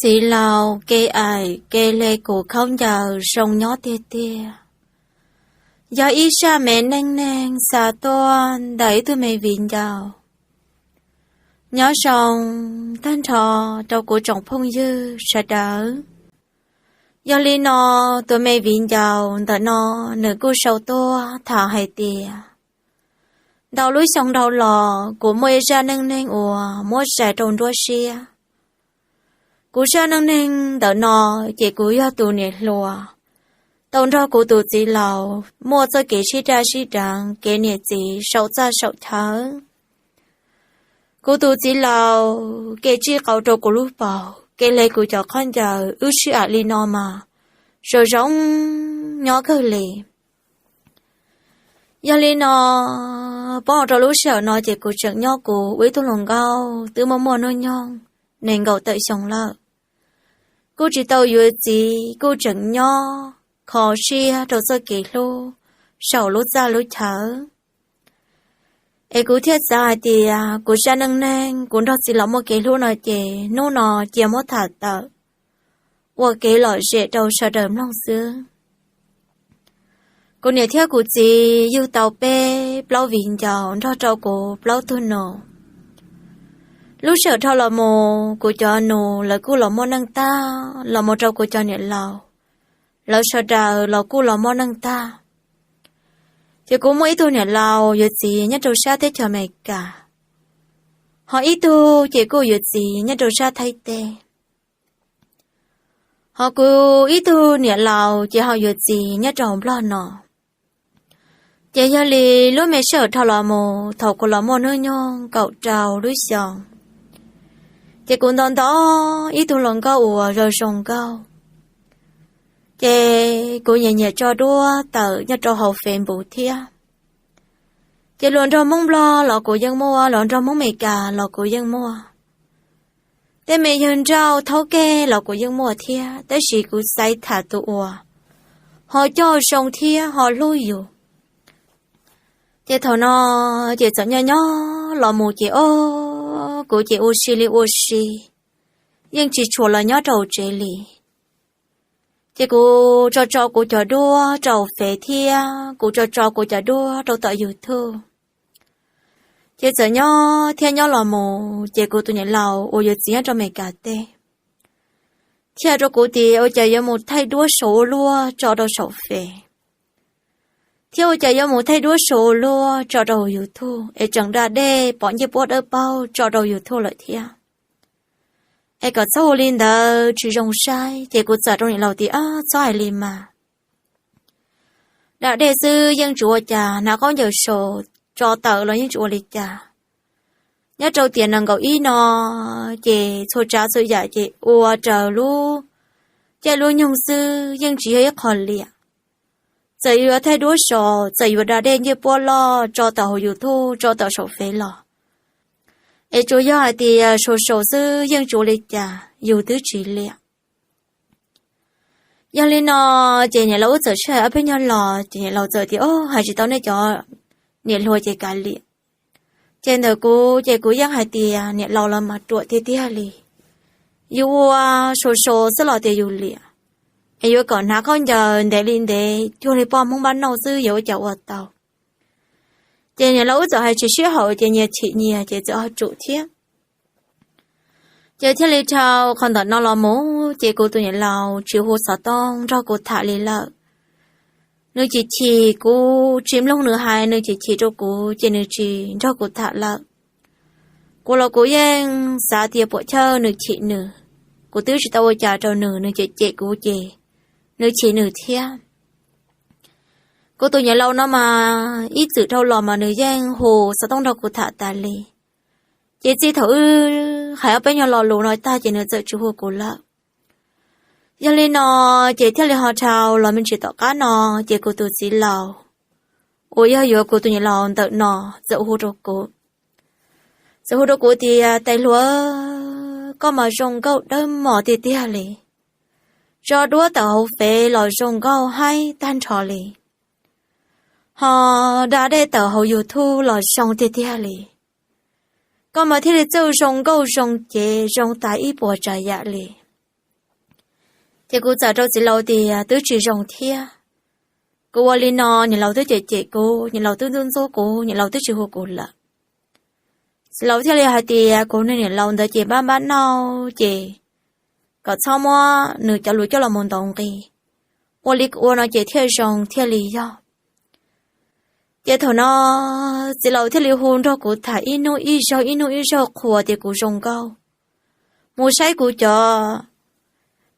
Txiv laus ke aim ke hle kuv khaub ncaws zoo nyob tiag tiag. Yog ib zaj me neej neeg xa tuaj ntawm ib tug me viv ncaus. Nyob zoo tag nrho rau kuv tsoom phooj ywg sawv daws. Yog li no, tus me viv ncaus ntawm no nws kuj sau tuaj tham hais tias, ntau lub xyoo dhau los kuv muaj ib zaj neej neeg uas muab zais rau nruab siab. Kuv zaj neej neeg ntawm no ces kuv yog tus niam hluas tau nrog kuv tus txiv laus muaj txoj kev sib daj sib deev kev niam txiv saum txaj saum chaw. Kuv tus txiv laus ke tsij qau rau kuv lub paum, ke hle kuv cov khaub ncaws, wb sib aim li no mas zoo zoo nyob kawg li. Yog li no, poob rau lub sij hawm no ces kuv tseem nyob kuv ua ib tug hluas nkauj twb muaj muaj hnub nyoog nees nkaum tawm xyoo lawm. Kuj tsis tau yuav txiv, kuj tseem nyob kho siab rau txoj kev hlub saum lub txaj lub chaw. Es kuv thiaj xav hais tias kuv zaj neej neeg kuv nrog txiv laus muaj kev hlub no ces hnub no cia muab tham tawm ua kev lom zem rau sawv daws mloog xwb. Kuv niam thiab kuv txiv yug tau peb plaub viv ncaus nrog rau kuv plaub tug nus. Lub sij hawm dhau los mus kuv cov nus lawv kuj los muaj neej tag, los mus rau kuv cov niam laus, lawv sawv daws los kuj los muaj neej tag. Ces kuv muaj ib tug niam laus yuav txiv nyob rau sab teb chaws Amelikas, ho ib tug ces kuj yuav txiv nyob rau sab Thaib teb. Ho kuv ib tug niam laus ces ho yuav txiv nyob rau hauv Nplog no. Ces yog li lub me sij hawm dhau los mus thaum kuv los muaj hnub nyoog kaum rau lub xyoos, ces kuv nto nto ib tug hluas nkauj uas zoo zoo nkauj. Ces kuv nyiam nyiam tso duab tawm nyob rau hauv Facebook thiab. Ces luag nrog Hmoob Nplog los kuv yeej muaj, luag nrog Hmoob Amelikas los kuv yeej muaj. Tej me yawg nrauj thaub keg los kuv yeej muaj thiab, tab sis kuv xaiv tham tus uas ho coj zoo thiab ho hlub yus. Ces thaum no ces txawm nyob nyob los mus ces o, kuv ces ua si li ua si, yeej tsis tshua los nyob rau tsev li. Ces kuv tso tso kuv cov duab rau Fev thiab kuv tso tso kuv cov duab rau tom YouTube. Ces txawm nyob thiab nyob los mus ces kuv tus niam laus uas yuav txiv nyob rau Amelikas teb thiaj rau kuv tias ua cas yuav mus thaij duab saum ua luaj tso rau saum Fev, thiab ua cas yuav mus thaij duab saum ua luaj tso rau YouTube es tseem da dej pom ncej puab dawb paug tso rau YouTube lawm thiab. Es kom txhob ua li ntawd tsis zoo saib. Ces kuv txawm rau niam laus tias txhob hais li mas, da dej xwb yeej tsis ua cas, hnav khaub ncaws saum tso tawm los yeej tsis ua li cas. Nyob rau tiam nees nkaum ib no ces txhua tsav txhua yam ces ua raws lub caij lub nyoog xwb, yeej tsis yog ib qho liam. Txawm yuav thaij duab saum, txawm yuav da dej ncej puab loj tso tawm hauv YouTube tso tawm saum Fev los, es tsuas yog hais tias saum saum xwb yeej tsis ua li cas, yus twb tsis liam. Yog li no, ces niam laus wb txawm sib hais ob peb nyuag los ces niam laus txawm tias o, hais tsis tau nej cov niam hluas ces kav liam. Ces ntawm kuv ces kuv yeej hais tias niam laus los mas ruam tiag tiag li. Yus ua saum saum xwb los tias yus liam, es yuav kom hnav khaub ncaws ntev li ntev cuag li poj Hmoob npab nauj xwb yuav ua cas ua tau. Ces niam laus wb txawm hais tsis sib haum ces nyias chim nyias ces txawm ho tsum thiab. Ces thiaj li dhau qhov ntawm no los mus ces kuv tus niam laus tsis hu xov tooj nrog kuv tham li lawm. Nws chim chim kuv tsis mloog nws hais, nws chim chim rau kuv ces nws tsis nrog kuv tham lawm. Kuv los kuv yeej xav tias puam chawj nws chim nws, kuv twb tsis tau ua cas rau nws, nws cem cem kuv ces nws chim nws thiab. Kuv tus niam laus no mas ib txwm dhau los mas nws yeej hu xov tooj nrog kuv tham tas li. Ces txij thaum wb hais ob peb nyuag lo lus no tag ces nws txawm tsis hu kuv lawm. Yog li no, ces thiaj li ho dhau los me ntsis tom qab no, ces kuv tus txiv laus uas yog yuav kuv tus niam laus ntawm no txawm hu rau kuv. Txawm hu rau kuv tias, tais hluas, koj mas zoo nkauj dawb mos tiag tiag li. Tso duab tawm hauv Fev los zoo nkauj haib tag nrho li, ho da dej tawm hauv YouTube los zoo tiag tiag li. Koj mas thiaj li txawj zoo nkauj zoo cev zoo tas ib puas tsav yam li. Ces kuv txawm rau txiv laus tias twb tsis zoo thiab. Kuv ua li no niam laus twb cem cem kuv, niam laus twb ntxub ntxub kuv, niam laus twb tsis hu kuv lawm. Txiv laus thiaj li hais tias kuv niag niam laus ntawd ces npab npab nauj ces kom txhob muab nws cov lus coj los mus ntaus nqi. Ua li kuv ua no ces thiaj zoo thiaj li yog. Ces thaum no txiv laus thiaj li hu nrog kuv tham ib hnub ib zaug ib hnub ib zaug qhuas tias kuv zoo nkauj. Mus saib kuv cov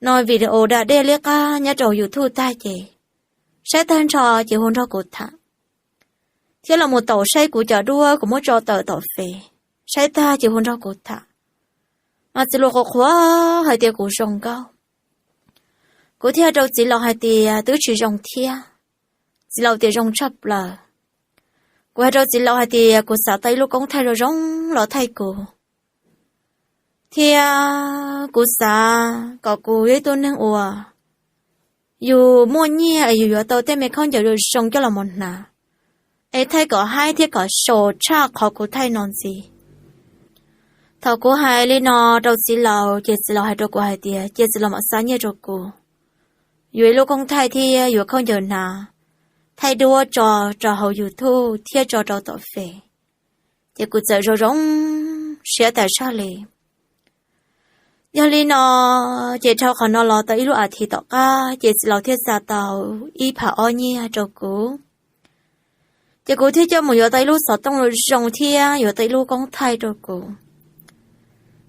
no video da dej liab qab nyob rau YouTube tag ces saib tag nrho ces hu nrog kuv tham. Thiab los mus taum saib kuv cov duab kuv muab tso tawm tom Fev, saib tag ces hu nrog kuv tham. Mas txiv laus qhuas qhuas hais tias kuv zoo nkauj. Kuv thiaj hais rau txiv laus hais tias twb tsis zoo thiab. Txiv laus tias zoo tshaj plaws. Kuv hais rau txiv laus hais tias kuv xav tau ib lub koob thaij zoo zoo los thaij kuv, thiab kuv xav kom kuv yog ib tug neeg uas yus muaj nyiaj es yus yuav tau tej me khaub ncaws zoo zoo coj los mus hnav, es thaij kom haib thiab kom sau tshaj qhov kuv thaij no ntxiv. Thaum kuv hais li no rau txiv laus ces txiv laus hais rau kuv hais tias cia txiv laus mam xa nyiaj rau kuv, yuav ib lub koob thaij thiab yuav khaub ncaws hnav, thaij duab tso rau hauv YouTube thiab tso rau tom Fev. Ces kuv txawm zoo zoo siab tas zog li. Yog li no ces dhau qhov no los tau ib lub as thiv tom qab ces txiv laus thiaj xa tau ib phav ob nyiaj rau kuv. Ces kuv thiaj coj mus yuav tau ib lub xov tooj zoo thiab yuav tau ib lub koob thaij rau kuv.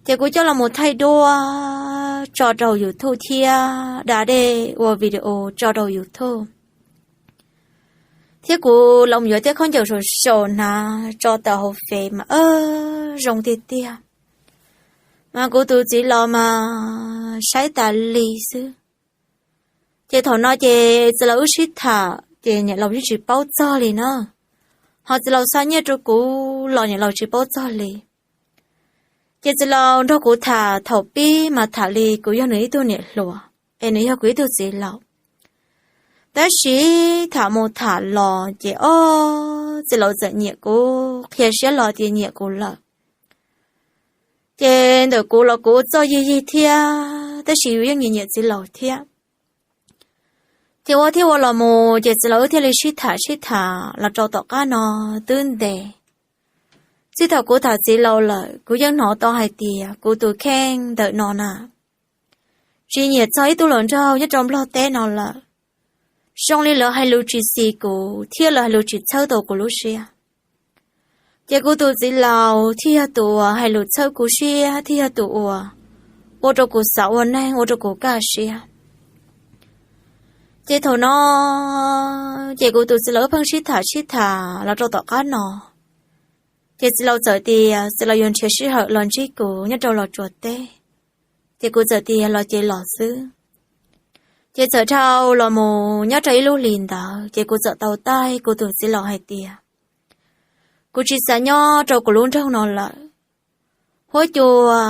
Ces kuv coj los mus thaij duab tso rau YouTube thiab da dej ua video tso rau YouTube. Thiab kuv los yuav tej khaub ncaws sau sau hnav tso tawm hauv Fev mas zoo tiag tiag. Mas kuv tus txiv laus mas saib tas li xwb. Ces thaum no ces txiv laus wb sib tham ces niam laus yeej tsis paub txog li na. Ho txiv laus xa nyiaj rau kuv los niam laus tsis paub txog li. Ces txiv laus nrog kuv tham thaum pib mas tham li kuv yog nws ib tug niam hluas es nws yog kuv ib tug txiv laus. Tab sis tham mus tham los ces ob txiv laus txawm nyiam kuv, qhia siab los tias nyiam kuv lawm. Ces ntawm kuv los kuv ua txuj yig yig thiab, tab sis yus yeej nyiam nyiam txiv laus thiab. Ces ua thiab ua los mus ces txiv laus wb thiaj li sib tham sib tham los rau tom qab no twb ntev. Txij thaum kuv tham txiv laus lawm kuv yeej hnov tau hais tias kuv tus kheej ntawm no na tsis nyiam txog ib tug hluas nraug nyob rau Nplog teb no lawm. Zoo li lawv hais lus tsis xis kuv thiab lawv hais lus tsis txhawb tau kuv lub siab. Ces kuv tus txiv laus thiaj yog tus uas hais lus txhawb kuv siab thiaj yog tus uas ua rau kuv xav ua neeg ua rau kuv kaj siab. Ces thaum no ces kuv tus txiv laus wb pheej sib tham sib tham los rau tom qab no. Ces txiv laus txawm tias txiv laus yuav nrhiav sij hawm los ntsib kuv nyob rau Los Tsuas teb. Ces kuv txawm tias los ces los xwb. Ces txawm dhau los mus nyob rau ib lub hlis ntawd ces kuv txawm tau taij kuv tus txiv laus hais tias kuv tsis xav nyob rau kuv lub nroog no lawm. Huab cua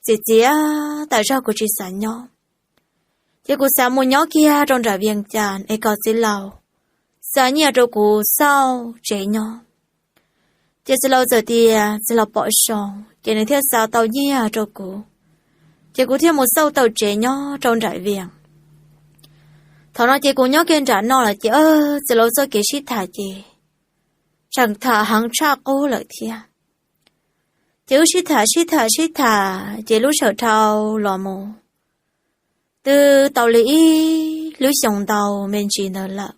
txias txias tas zog kuv tsis xav nyob. Ces kuv xav mus nyob kiag rau nram Vias Cas es kom txiv laus xa nyiaj rau kuv xauj tsev nyob. Ces txiv laus txawm tias txiv laus pom zoo ces nws thiaj xa tau nyiaj rau kuv. Ces kuv thiaj mus xauj tau tsev nyob rau nram Vias. Thaum no ces kuv nyob kiag nram no lawm ces txiv laus txoj kev sib tham ces tseem tham heev tshaj qub lawm thiab. Ces wb sib tham sib tham sib tham ces lub sij hawm dhau los mus twb tau li ib lub xyoos ntau me ntsis ntawd lawm.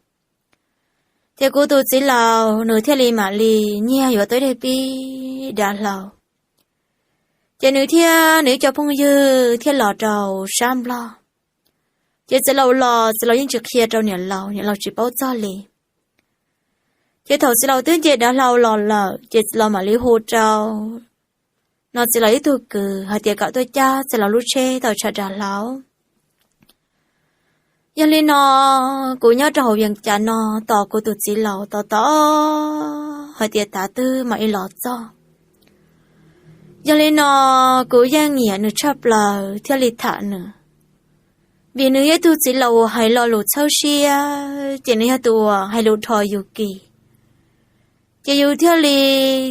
Ces kuv tus txiv laus nws thiaj li mam li nyiag yuav tau ib daim pib dav hlau. Ces nws thiab nws ib co phooj ywg thiaj los rau sab Nplog. Ces txiv laus los txiv laus yeej tsis qhia rau niam laus, niam laus tsis paub txog li. Ces thaum txiv laus twb nce dav hlau los lawm ces txiv laus mam li hu rau no txiv laus ib tug kwv hais tias kom tuaj cab txiv laus lub tsheb tau tshav dav hlau. Yog li no kuv nyob rau hauv Vias Cas no tos kuv tus txiv laus tos tos hais tias tav twg mam li los txog. Yog li no kuv yeej nyiam nws tshaj plaws thiaj li tham nws, vim nws yog ib tug txiv laus uas hais lo lus txhawb siab ces nws yog tus uas hais lus dhos yus kis, ces yus thiaj li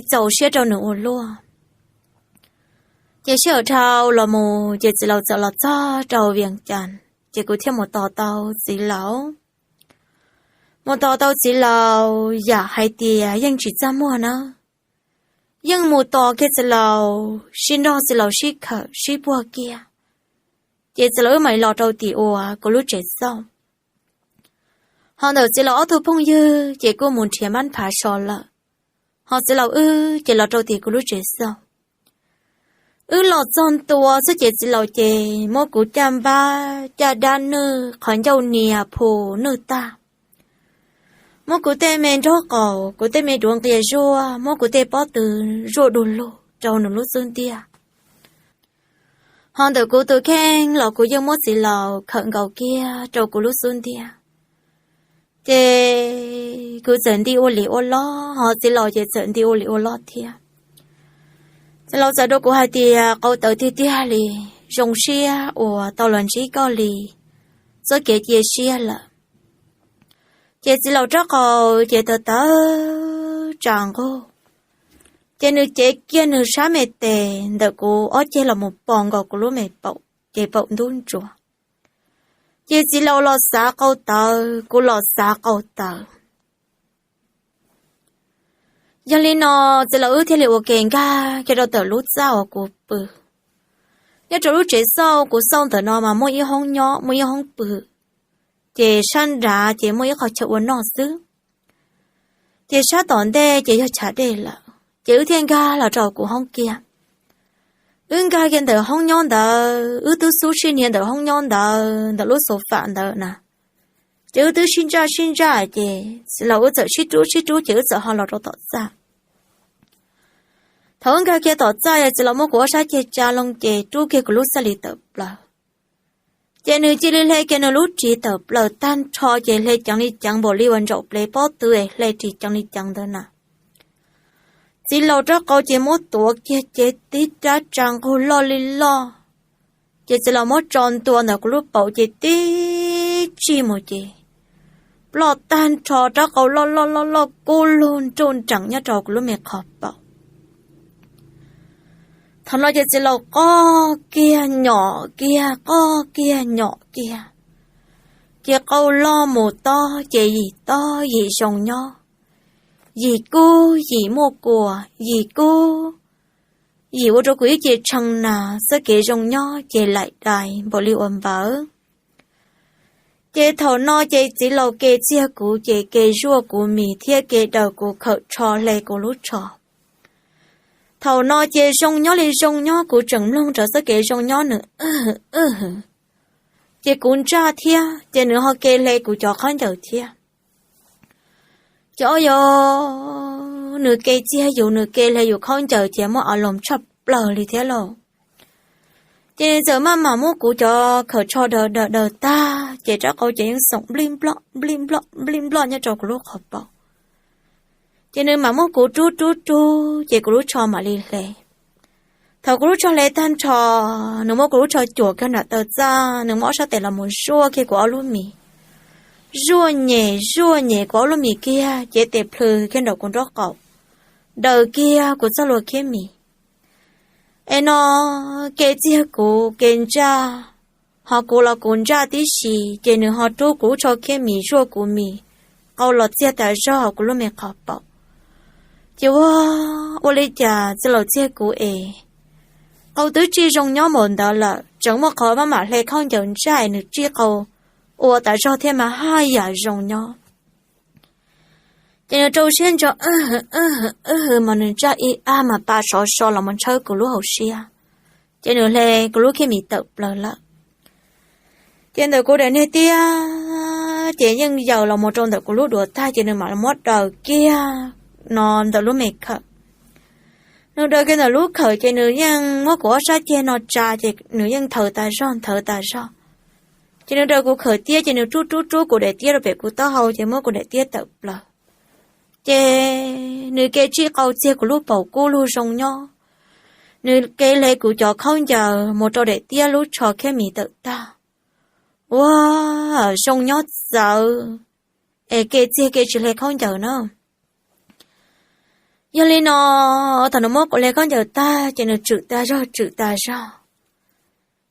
txaus siab rau nws ua luaj. Ces sij hawm dhau los mus ces txiv laus txawm los txog rau Vias Cas. ces kuv thiaj mus tos tau txiv laus. Mus tos tau txiv laus yam hais tias yeej tsis txaj muag na, yeej mus tos kiag txiv laus sib nrog txiv laus sib khawm sib puag kiag, ces txiv laus wb mam li los rau tim uas kuv lub tsev xauj. Ho ntawm txiv laus ob tug phooj ywg ces kuj mus nrhiav mab phav so lawm, ho txiv laus wb ces los rau tim kuv lub tsev xauj. Wb los txog ntua xwb ces txiv laus ces muab kuv caj npab caj dab nwj qhov ncauj nias phu nwj tag, muab kuv tej me nraub qaum, kuv tej me duav nqia zuaj, muab kuv tej pob tw zuaj du lug rau nws lub xub ntiag. Ho ntawm kuv tus kheej los kuv yeej muab txiv laus khawm nkaus kiag rau kuv lub xub ntiag, ces kuv txawm nti ua li ua loj, ho txiv laus ces txawm nti ua li ua loj thiab. Txiv laus txawm rau kuv hais tias, qau tawv tiag tiag li, zoo siab uas tau los ntsib koj li, txoj kev cia siab lawm. Ces txiv laus rab qau ces tawv tawv tsa nqug, ces nws cev kiag nws sab me tes ntawm kuv ob ceg los mus pos nkaus kuv lub me paum, ces paum ntub ntsuav. Ces txiv laus los xav qau tawv, kuv los xav qau tawv. Yog li no, txiv laus wb thiaj li ua ke nkag kiag rau ntawm lub txaj uas kuv pw. Nyob rau lub tsev xauj kuv xauj ntawm no mas muaj ib hoob nyob, muaj ib hoob pw, ces sab nrad ces muaj ib qho chaw ua noj xwb, ces sab tom ntej ces yog chav dej lawm, ces wb thiaj nkag los rau kuv hoob kiag. Wb nkag kiag ntawm hoob nyob ntawd, wb twb xub sib nias ntawm hoob nyob ntawd, ntawm lub xus fam ntawd na. Ces wb twb sib ntsaj sib ntsaj, ces txiv laus wb txawm sib rub sib rub, ces wb txawm ho los rau tom txaj. Thaum wb nkag kiag tom txaj, txiv laus muab kuv ob sab ceg tsa loo, ces rub kiag kuv lub txaj li tawm plaws. Ces nws cia li hle kiag nws lub ris tawm plaws tag nrho, ces hle ceev li ceev npaum li uas ntsaum plev pob tw es hle ris ceev li ceev ntawd na. Txiv laus rab qau ces muab tuav kiag ces tib rab tsa nqug loj li loj, ces txiv laus muab tso ntua ntawm kuv lub paum ces tib tsig mus ces ploj tag nrho, rab qau loj loj loj loj kub lug nruj nreem nyob rau kuv lub me qhov paum. Thaum no ces txiv laus qoj kiag nyom kiag, qoj kiag nyom kiag, ces qau loj mus tob ces yim tob yim zoo nyob, yim kub yim muaj kua, yim kub yim ua rau kuv ib ce tshee nas, txoj kev zoo nyob ces laim dai npaum li uas npawv. Ces thaum no ces txiv laus ke txiag kuv ces ke zuaj kuv mis thiab ke daws kuv khawm tsho hle kuv lub tsho. Thaum no ces zoo nyob li zoo nyob, kuv tseem mloog rau txoj kev zoo nyob nws wb hwm wb hwm, ces kuv ntsaj thiab ces nws ho ke hle kuv cov khaub ncaws thiab. Ces o yog nws ke txiag yus, nws ke hle yus khaub ncaws ces muaj a loos tshaj plaws li thiab lauj. Ces nws txawm maj mam muab kuv cov khawm tsho daws daws daws tag ces rab qau ces yeej xoom nplij nploj nplij nploj nplij nploj nyob rau kuv lub qhov paum. Ces nws mam muab kuv rub rub rub ces kuv lub tsho mam li hle. Thaum kuv lub tsho hle tag nrho, nws muab kuv lub tsho cuam kiag nram taw txaj, nws muab ob sab tes los mus zuaj kiag kuv ob lub mis, zuaj nyem zuaj nyem kuv ob lub mis kiag, cev tes plhws kiag nraum kuv nraub qaum, daws kiag kuv txoj hlua khiab mis. Es no ke txiag kuv ke ntsaj, ho kuv los kuv ntsaj tib si, ces nws ho rub kuv lub tsho khiab mis zuaj kuv mis, qau los txiag tas zog hauv kuv lub me qhov paum. Ces ua, ua li cas txiv laus txiag kuv es qau twb tsij zoo nyob npaum ntawd lawm, tseem muaj qhov maj mam hle khaub ncaws ntsaj es nws tsij qau ua tas zog thiab mas haj yam zoo nyob. Ces nws rau siab ntso wb hwm wb hwm wb hwm mas nws ntsaj ib ab mas pa sov so los mus ntshawb kuv lub hauv siab, ces nws hle kuv lub khiab mis tawm plaws lawm. Ces ntawm kuv daim niag tiab ces yeej yaws los mus rau ntawm kuv lub duav tag ces nws mam muab daws kiag no ntawm lub me khawm. Nws daws kiag ntawm lub khawm ces nws yeej muab kuv ob sab ceg no tsa ces nws yeej nthawv tas zog nthawv tas zog. Ces nws daws kuv khawm tiab ces nws rub rub rub kuv daim tiab rau pem kuv taub hau ces muab kuv daim tiab tawm plaws. Ces nws ke tsij qau txiag kuv lub paum kub lug zoo nyob. Nws ke hle kuv cov khaub ncaws mus rau daim tiab lub tsho khiab mis tawm tag. Ua, zoo nyob txawv, es ke txiag ke tsis hle khaub ncaws na. Yog li no, thaum nws muab kuv hle khaub ncaws tag ces nws tswm tas zog tswm tas zog.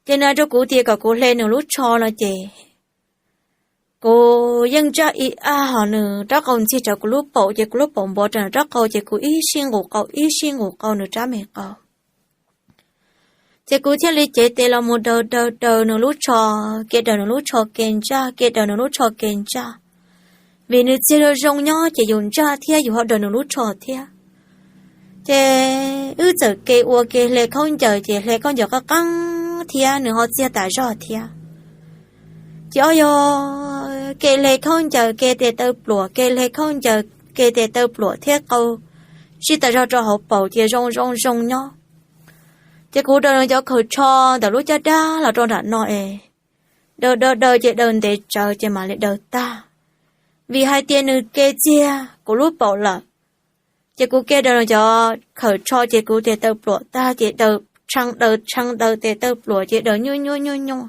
Ces nws hais rau kuv tias kom kuv hle nws lub tsho no ces kuv yeej ntsaj ib ab hos nws rab qau ntxiag rau kuv lub paum ces kuv lub paum npuav rau nws rab qau ces kuv ib sij nqus qau ib sij nqus qau nws rab me qau. Ces kuv thiaj li cev tes los mus daws daws daws nws lub tsho, ke daws nws lub tsho ke ntsaj, ke daws nws lub tsho ke ntsaj. Vim nws txiag zoo zoo nyob ces yus ntsaj thiab yus ho daws nws lub tsho thiab. Ces wb txawm ke ua ke hle khaub ncaws ces hle khaub ncaws qab qeeb thiab nws ho txiag tas zog thiab. Ces ob yog ke hle khaub ncaws ke tes taw pluam, ke hle khaub ncaws ke tes taw pluam thiab qau sib tas zog rau hauv paus ces zoo zoo zoo nyob. Ces kuv daws nws cov khaws tsho ntawm lub caj dab los rau nram no es daws daws daws ces daws ntev tsawv ces mam li daws tag. Vim hais tias nws ke txiag kuv lub paum lawm, ces kuv ke daws nws cov khaws tsho ces kuv tes taw pluam tag ces daws tshee daws tshee daws tes taw pluam ces daws nyuaj nyuaj nyuaj nyuaj.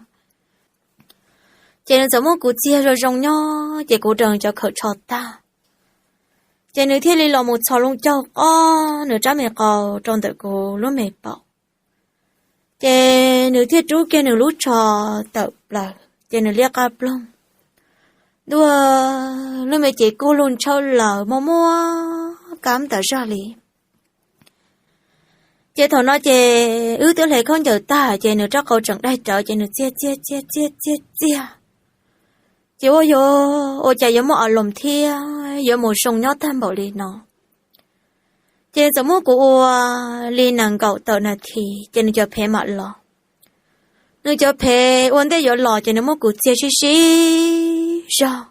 Ces nws txawm muab kuv txiag zoo zoo nyob ces kuv daws nws cov khaws tsho tag. Ces nws thiaj li los mus txhos loo caug qob nws rab me qau rau ntawm kuv lub me paum. Ces nws thiaj rub kiag nws lub tsho tawm plaws ces nws liab qab ploog. Ntuj, lub me cev kub lug ntshawb laws muaj muaj kab tas zog li. Ces thaum no ces wb twb hle khaub ncaws tag ces nws rab qau tseem daig rawv ces nws txiag txiag txiag txiag txiag txiag. Ces ua yuav ua cas yuav muaj a loos thiab yuav mus zoo nyob tag npaum li no. Ces txawm muab kuv ua li nees nkaum tawm nas this ces nws cov phev mam los. Nws cov phev ua ntej yuav los ces nws muab kuv txiag sib sib zog,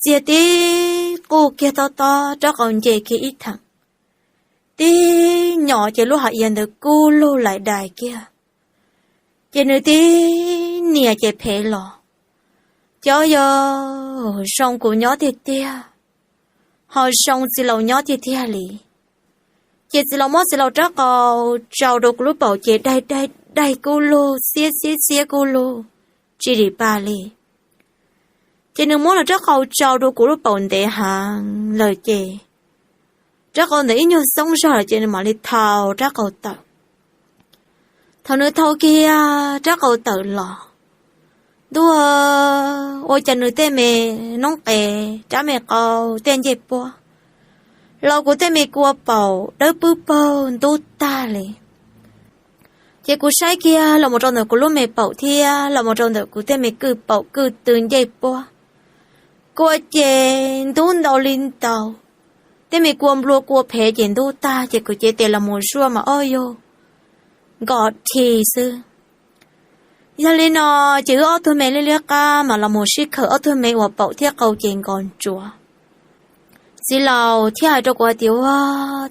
txiag tib quj kiag tob tob rab qau nce kiag ib theem, tib nyom ces lub hauv iav ntawd kub lug lais dais kiag. Ces nws tib niam ces phev los, ces yog zoo kuv nyob tiag tiag, ho zoo txiv laus nyob tiag tiag li. Ces txiv laus muab txiv laus rab qau tsau rau kuv lub paum ces daig daig daig kub lug xiab xiab xiab kub lug tsis dim pa li. Ces nws muab nws rab qau tsau rau kuv lub paum ntev heev lawm ces rab qau ntawd ib nyuag xoob zog lawm ces nws mam li thau rab qau tawm. Thaum nws thau kiag rab qau tawm los, ntuj, ua cas nws tej me noob qes rab me qau tej ncej puab los kuv tej me kua paum dawb pwb paug ntub tag li. Ces kuv saib kiag los mus rau ntawm kuv lub me paum thiab los mus rau ntawm kuv tej me kwj paum kwj tw ncej puab, kua ces ntub ntau li ntau. Tej me kua nplua kua phev ces ntub tag ces kuv cev tes los mus zuaj mas ob yug nkos dhi xwb. Yog li no ces wb ob tug me liab liab qab mas los mus sib khawm ob tug me uas paum thiab qau ces nkos ntsuav. Txiv laus thiaj hais rau kuv hais tias, Ua,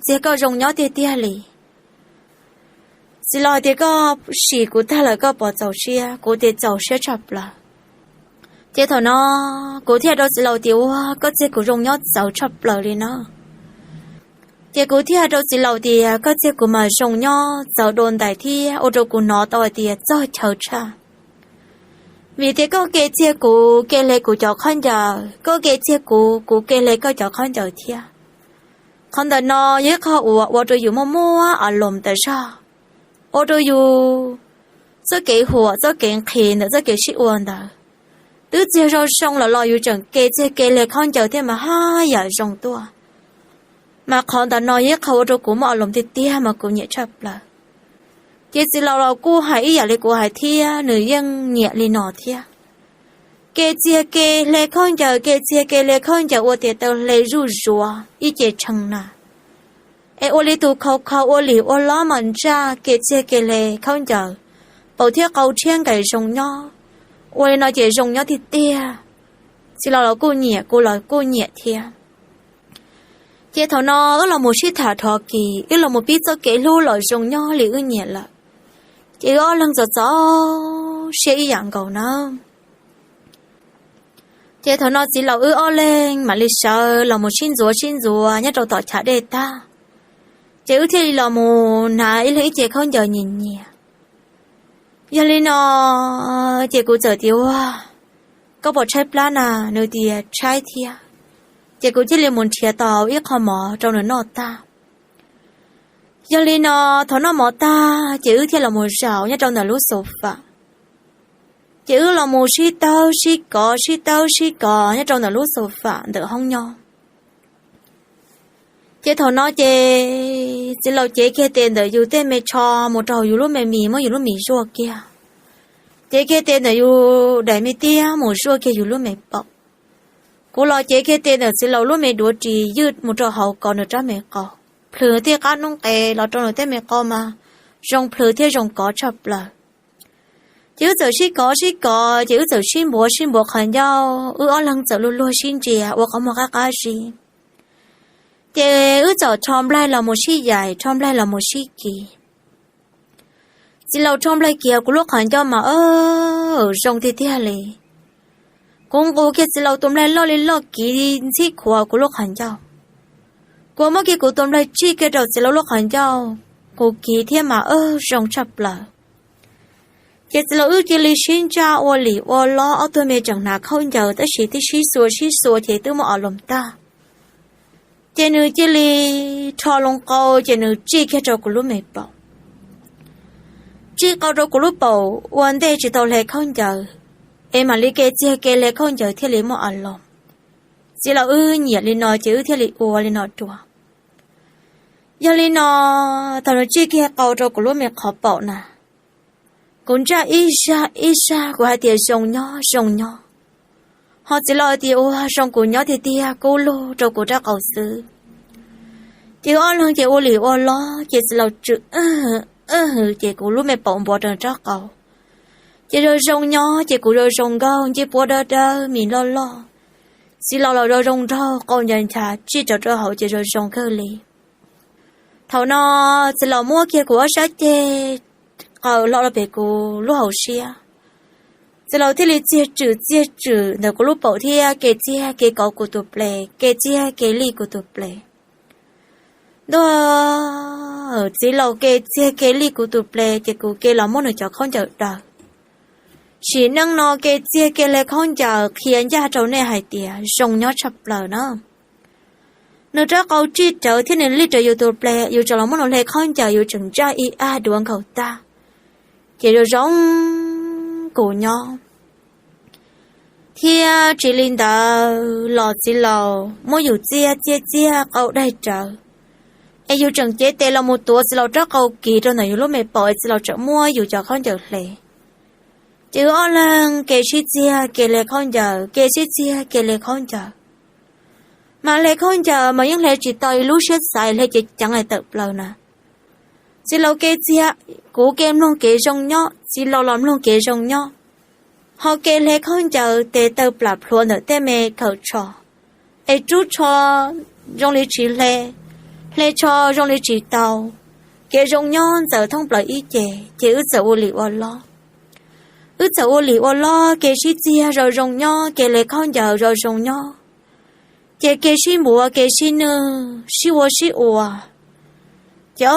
txiag koj zoo nyob tiag tiag li. Txiv laus hais tias, Koj sim kuv tag lawm koj puas txaus siab? Kuv tias, Txaus siab tshaj plaws. Ces thaum no kuv thiaj hais rau txiv laus tias, Ua, koj txiag kuv zoo nyob txawv tshaj plaws li no. Ces kuv thiaj hais rau txiv laus tias, Koj txiag kuv mas zoo nyob txawv dua ntais thiab ua rau kuv hnov tau hais tias txog chaw tshaj. Vim tias koj ke txiag kuv ke hle kuv cov khaub ncaws, koj ke txiag kuv kuv ke hle koj cov khaub ncaws thiab. Qhov ntawm no yog ib qho uas ua rau yus muaj muaj a loos tas zog, ua rau yus txoj kev huam txoj kev nqhis ntawm txoj kev sib ua ntawd twb txiag zoo zoo lawm los yus tseem ke txiag ke hle khaub ncaws thiab mas haj yam zoo tuaj. Mas qhov ntawm no yog ib qho ua rau kuv muaj a loos tiag tiag mas kuv nyiam tshaj plaws. Ces txiv laus los kuj hais ib yam li kuv hais thiab, nws yeej nyiam li no thiab. Ke txiag ke hle khaub ncaws, ke txiag ke hle khaub ncaws ua tias taw hle zuj zuav ib ce tshee na. Es ua li tus khau khau ua lig ua lob mas ntsaj ke txiag ke hle khaub ncaws, paum thiab qau tshiab nqes zoo nyob. Ua li no ces zoo nyob tiag tiag. Txiv laus los kuj nyiam, kuv los kuj nyiam thiab. Ces thaum no wb los mus sib tham dhov kis, wb los mus pib txoj kev hlub los zoo nyob li wb nyiam lawm. Ces wb ob leeg txom txom siab ib yam nkaus na. Ces thaum no txiv laus wb ob leeg mam li sawv los mus sib ntxuav sib ntxuav nyob rau tom chav dej tag. Ces wb thiaj li los mus hnav ib leeg ib ce khaub ncaws nyias nyias. Yog li no ces kuv txawm tias, Ua, koj puas tshaib plab na? Nws tias, Tshaib thiab. Ces kuv thiaj li mus nrhiav tau ib qho mov rau nws noj tag. Yog li no thaum noj mov tag ces wb thiaj los mus zaum nyob rau ntawm lub xaus fam. Ces wb los mus sib tawb sib kov sib tawb sib kov nyob rau ntawm lub xaus fam ntawm hoob nyob. Ces thaum no ces txiv laus cev kiag tes ntawm yus tej me tsho mus rau hauv yus lub me mis muab yus lub mis zuaj kiag. Cev kiag tes ntawm yus daim me tiab mus zuaj kiag yus lub me paum. Kuv los cev kiag tes ntawm txiv laus lub me duav ris ywj mus rau hauv kov nws rab me qau. Plhws tej qab noob qes los rau nws tej me qau mas zoo plhws thiab zoo kov tshaj plaws. Ces wb txawm sib kov sib kov ces wb txawm sib npuav sib npuav qhov ncauj, wb ob leeg txawm luag luag sib ntsia ua qhov muag qab qab zib. Ces wb txawm rho nplaig los mus sib yaim, rho nplaig los mus sib kiv. Txiv laus rho nplaig kiv kuv lub qhov ncauj mas zoo tiag tiag li. Kuv nqus kiag txiv laus tus nplaig loj li loj kiv ntxhib khuav kuv lub qhov ncauj. Kuv muab kiag kuv tus nplaig tsij kiag rau txiv laus lub qhov ncauj, kuv kiv thiab mas zoo tshaj plaws. Ces txiv laus wb cia li sib ntsaj ua lim ua lob, ob tug me tseem hnav khaub ncaws tab sis twb sib xuas sib xuas ces twb muaj o loos tag. Ces nws cia li rho loo qau ces nws tsij kiag rau kuv lub me paum. Tsij qau rau kuv lub paum ua ntej tsis tau hle khaub ncaws, es mam li ke txiag ke hle khaub ncaws thiaj li muaj o loos. Txiv laus wb nyiam li no ces wb thiaj li ua li no dua. Yog li no, thaum nws tsij kiag qau rau kuv lub me qhov paum na, kuv ntsaj ib zaj ib zaj kuv hais tias zoo nyob zoo nyob. Ho txiv laus hais tias ua zoo kuv nyob tiag tiag kub lug rau kuv rab qau xwb. Ces wb ob leeg ces ua lim ua lob ces txiv laus tswm ces kuv lub me paum npuav rau rab qau. Ces zoo zoo nyob ces kuv zoo zoo nkauj ncej puab dawb dawb mis loj loj. Txiv laus los zoo zoo nraug qau ncav nchav tsij rau rau hauv ces zoo zoo kawg li. Thaum no txiv laus muab kiag kuv ob sab ceg qaws hlo los pem kuv lub hauv siab. Txiv laus thiaj li txiag tswm txiag tswm ntawm kuv lub paum thiab ke txiag ke kov kuv tus ples, ke txiag ke lij kuv tus ples. Ntuj, txiv laus ke txiag ke lij kuv tus ples ces kuv ke los muab nws cov khaub ncaws daws. Sim neej no ke txiag ke hle khaub ncaws qhia ncaj rau nej hais tias zoo nyob tshaj plaws na. Nws rab qau tsij rawv thiab nws lij rawv yus tus ples, yus tseem los muab nws hle khaub ncaws yus tseem ntsaj ib ab duav nkaus tag. Ces zoo zoo kuv nyob. Thiab tsis li ntawd los txiv laus muab yus txiag txiag txiag qau daig rawv, es yus tseem cev tes los mus tuav txiv laus rab qau kiv rau ntawm yus lub me paum es txiv laus tseem muab yus cov khaub ncaws hle. Ces wb ob leeg ke sib txiag ke hle khaub ncaws, ke sib txiag ke hle khaub ncaws. Mas hle khaub ncaws mas yeej hle tsis tau ib lub siab xaiv, hle ceev ceev es tawm plaws na. Txiv laus ke txiag, kuv ke mloog kev zoo nyob, txiv laus los mloog kev zoo nyob. Ho ke hle khaub ncaws tes taw plam plhuav ntawm tej me kawm tsho, es rub tsho zoo li tsis hle, hle tsho zoo li tsis tau. Kev zoo nyob ntxaws thoob plaws ib ce, ces wb txawm ua lim ua lob. Wb txawm ua lim ua lob ke sib txiag zoo zoo nyob, ke hle khaub ncaws zoo zoo nyob. Ces ke sib npuav ke sib nwj sib ua sib ua. Ces o,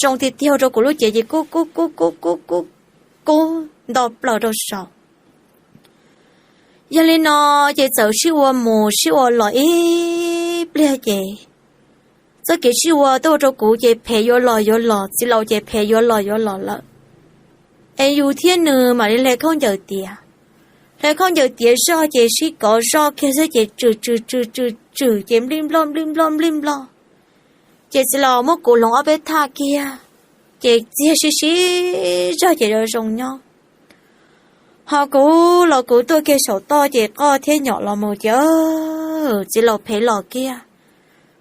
zoo tiag tiag rau kuv lub cev ces kub kub kub kub kub kub kub nto plaws rau saum. Yog li no, ces txawm sib ua mus sib ua los ib pliag ces txoj kev sib ua tuaj ua rau kuv ces phem yuav los yuav los, txiv laus ces phem yuav los yuav los lawm. Es yus thiab nws mam li hle khaub ncaws tiav. Hle khaub ncaws tiav zog ces sib kov zog kiag xwb ces tswm tswm tswm tswm tswm ces nplij nploj nplij nploj nplij nploj. Ces txiv laus muab kuv hloov ob peb thaj kiag, ces txiag sib sib zog ces zoo zoo nyob. Ho kuv los kuv tuaj kiag saum toj ces qoj thiab nyom los mus ces txiv laus phem los kiag,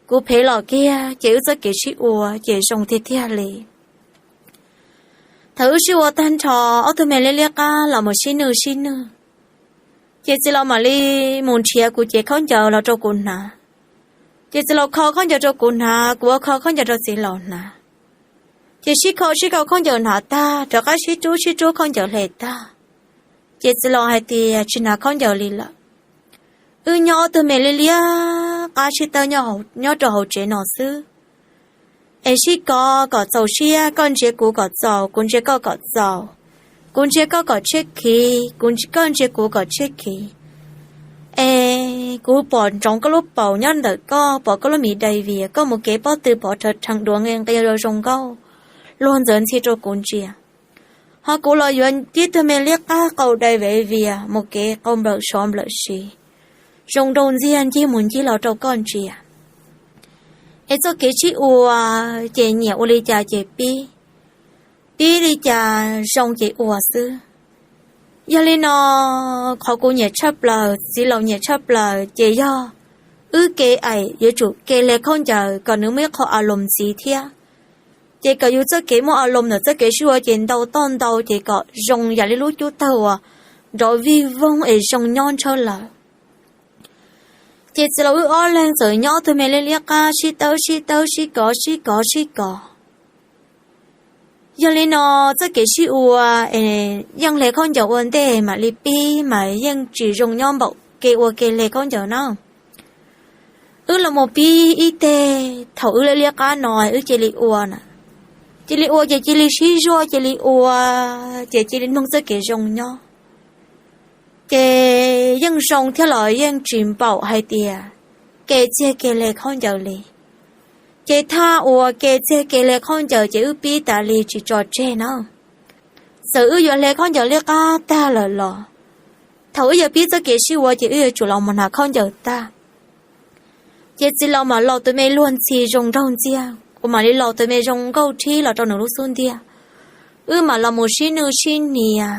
kuv phem los kiag ces wb txoj kev sib ua ces zoo tiag tiag li. Thaum wb sib ua tag nrho, ob tug me liab liab qab los mus sib nwj sib nwj, ces txiv laus mam li mus nrhiav kuv cev khaub ncaws los rau kuv hnav. Ces txiv laus kho khaub ncaws rau kuv hnav, kuv ua kho khaub ncaws rau txiv laus hnav. Ces sib kho sib kho khaub ncaws hnav tag, rov qab sib rub sib rub khaub ncaws hle tag, ces txiv laus hais tias tsis hnav khaub ncaws li lawm. Wb nyob ob tug me liab liab qab sib tawb nyob rau hauv tsev no xwb. Es sib kov kom txaus siab, koj ntsia kuv kom txaus, kuv ntsia koj kom txaus, kuv ntsia koj kom tshiab khiv, kuv, koj ntsia kuv kom tshiab khiv. Es kuv pom ntsoov koj lub paum nyob ntawm koj, pom koj lub mis dai vias, koj mus kev pob tw pov rhawv rheev duav nqi nqia zoo zoo nkauj, luag ntxawv ntxhi rau kuv ntsia. Ho kuv los yuav tib tug me liab qab qau dai vev vias mus kev qau nplawm sov nplawm siv, zoo nraug ntxiag ncig mus ncig los rau koj ntsia. Es txoj kev sib ua ces nyiam ua li cas ces pib, pib li cas zoo ces ua xwb. Yog li no, qhov kuv nyiam tshaj plaws, txiv laus nyiam tshaj plaws ces yog wb ke aim yuav tsum ke hle khaub ncaws kom nws muaj ib qho a loos ntxiv thiab. Ces kom yus txoj kev muaj a loos ntawm txoj kev sib ua ces ntau toj ntau ces kom zoo yam li lub cub tawg uas nrov vij voog es zoo nyob ntshawb lawm. Ces txiv laus wb ob leeg txawm nyob tug me liab liab qab sib tawb sib tawb sib kov sib kov sib kov. Yog li no, txoj kev sib ua es yeej hle khaub ncaws ua ntej mam li pib mas yeej tsis zoo nyob npaum ke ua ke hle khaub ncaws na. Wb los mus pib ib teg, thaum wb liab liab qab no wb cia li ua na, cia li ua ces cia li sib zuaj cia li ua, ces cia li noog txoj kev zoo nyob. Ces yeej zoo thiab los yeej tsis npaum hais tias ke txiag ke hle khaub ncaws li. Ces thaj uas ke txiag ke hle khaub ncaws ces wb pib tas li tsis tso tseg na. Txawm wb yuav hle khaub ncaws liab qab tag lawm los, thaum wb yuav pib txoj kev sib ua ces wb yuav tsum los mus hnav khaub ncaws tag. Ces txiv laus mam laus tus me luag ntxhi zoo nraug ntxiag, kuv mam li laus tus me zoo nkauj rhib los rau nws lub xub ntiag. Wb mam los mus sib nwj sib hnia,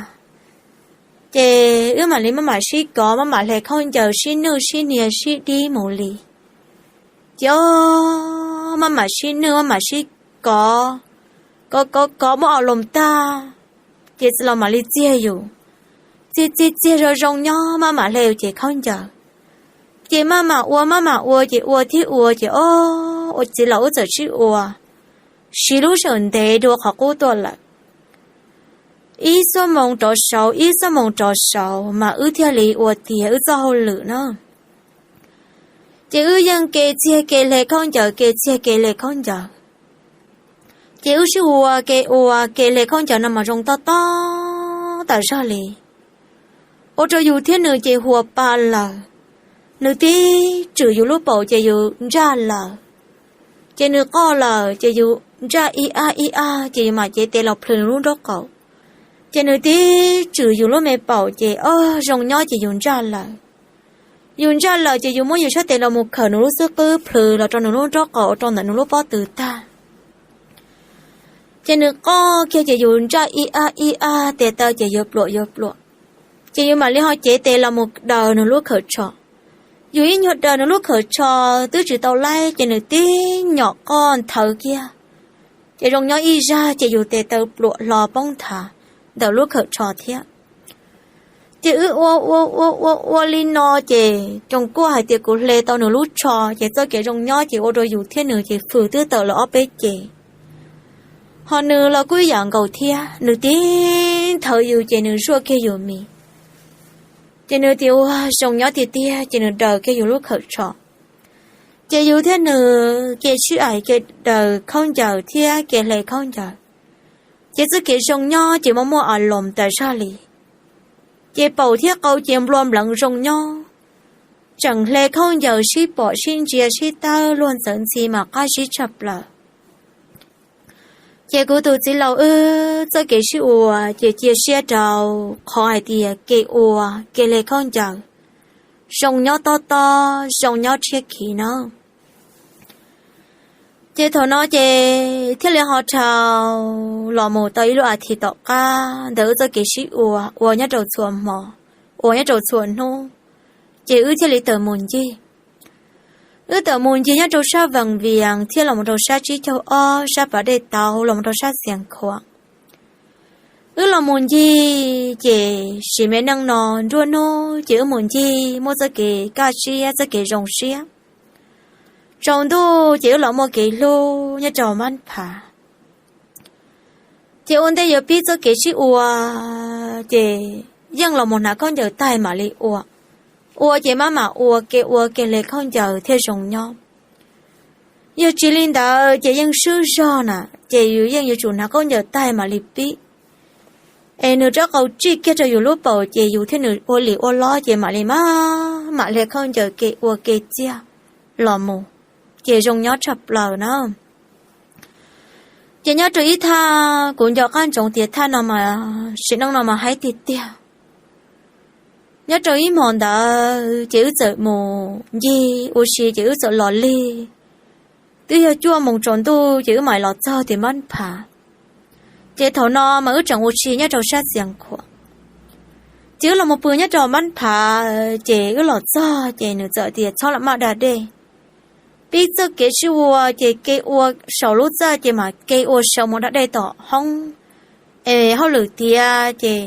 ces wb mam li maj mam sib kov maj mam hle khaub ncaws sib nwj sib hnia sib dib mus li. Ces o, maj mam sib nwj maj mam sib kov, kov kov kov muab a loos tag, ces txiv laus mam li txiag yus, txiag txiag txiag zoo zoo nyob maj mam hle yus ces khaub ncaws. Ces maj mam ua maj mam ua ces ua thiab ua ces o, ua txiv laus wb txawm sib ua, siv lub sij hawm ntev dua qhov qub tuaj lawm. Ib xuab moos rov saud ib xuab moos rov saud mas wb thiaj li ua tiav wb txoj hauj lwm na. Ces wb yeej ke txiag ke hle khaub ncaws ke txiag ke hle khaub ncaws. Ces wb sib ua ke ua ke hle khaub ncaws no mas zoo tob tob tas zog li. Ua rau yus thiab nws ces huas pa lawm. Nws tib tswm yus lub paum ces yus ntsaj lawm. Ces nws qoj lawm ces yus ntsaj ib ab ib ab ces yus mam cev tes los plhws nws lub nraub qaum. Ces nws tib tswm yus lub me paum ces o, zoo nyob ces yus ntsaj lawm. Yus ntsaj lawm ces yus muab yus sab tes los mus khawm nws lub xub qwb plhws los rau nws lub nraub qaum ua rau ntawm nws lub pob tw tag. Ces nws qoj kiag ces yus ntsaj ib ab ib ab tes taw ces yuav pluam yuav pluam. Ces yus mam li ho cev tes los mus daws nws lub khawm tsho. Yus ib nyuag daws nws lub khawm tsho twb tsis tau laib ces nws tib nyom qoj nthawv kiag. Ces zoo nyob ib zag ces yus tes taw pluam hlo poob nthav ntawm lub khawm tsho thiab. Ces wb ua ua ua ua ua li no ces zoo kuj hais tias kuv hle tau nws lub tsho ces txoj kev zoo nyob ces ua rau yus thiab nws ces fws twb tawm lawm ob peb ce. Ho nws los kuj ib yam nkaus thiab, nws tib nthawv yus ces nws zuaj kiag yus mis. Ces nws tias ua zoo nyob tiag tiag ces nws daws kiag yus lub khawm tsho. Ces yus thiab nws ke sib aim ke daws khaub ncaws thiab ke hle khaub ncaws. Ces txoj kev zoo nyob ces muaj muaj a loos tas zog li. Ces paum thiab qau ces nplua npleev zoo nyob. Tseem hle khaub ncaws sib pom sib ntsia sib tawb luag ntxawv ntxhi mas qab zib tshaj plaws. Ces kuv tus txiv laus wb txoj kev sib ua ces cia siab rau qhov hais tias ke ua ke hle khaub ncaws zoo nyob tob tob zoo nyob tshiab khiv no. Ces thaum no ces thiaj li ho dhau los mus tau ib lub a thiv tom qab ntawm wb txoj kev sib ua, ua nyob rau txhua hmo, ua nyob rau txhua hnub, ces wb thiaj li tawm mus ncig. Wb tawm mus ncig nyob rau sab Vees Vias thiab los mus rau sab Tsib Caug Ob, sab Pas Dej Tauv los mus rau sab Xias Khuam. Wb los mus ncig ces sim me neej no nruab hnub ces wb mus ncig muaj txoj kev kaj siab txoj kev zoo siab. Tsaus ntuj ces wb los muaj kev hlub nyob rau Mab Phav. Ces ua ntej yuav pib txoj kev sib ua, ces yeej los mus hnav khaub ncaws tag mam li ua. Ua ces maj mam ua ke ua ke hle khaub ncaws thiaj zoo nyob. Yog tsis li ntawd ces yeej swb zog na, ces yus yeej yuav tsum hnav khaub ncaws tag mam li pib. Es nws rab qau tsij kiag rau yus lub paum ces yus thiab nws ua lim ua lob ces mam li maj mam hle khaub ncaws ke ua ke txiag los mus, ces zoo nyob tshaj plaws na. Ces nyob rau ib thaj kuv nco qab ntsoov tias thaj no mas sim neej no mas haib tiag tiag. Nyob rau ib hmo ntawd ces wb txawm mus ncig ua si ces wb txawm los lig, twb yog cuaj moos tsaus ntuj ces wb mam los txog tim Npab Phav. Ces thaum no mas wb tseem ua si nyob rau sab Txias Khuam. Ces wb los mus pw nyob rau Npab Phav ces wb los txog ces nws txawm tias txhob lam maj da dej, pib txoj kev sib ua ces ke ua saum lub txaj ces mam ke ua saum mus da dej tom hoob, es hauj lwm tiav ces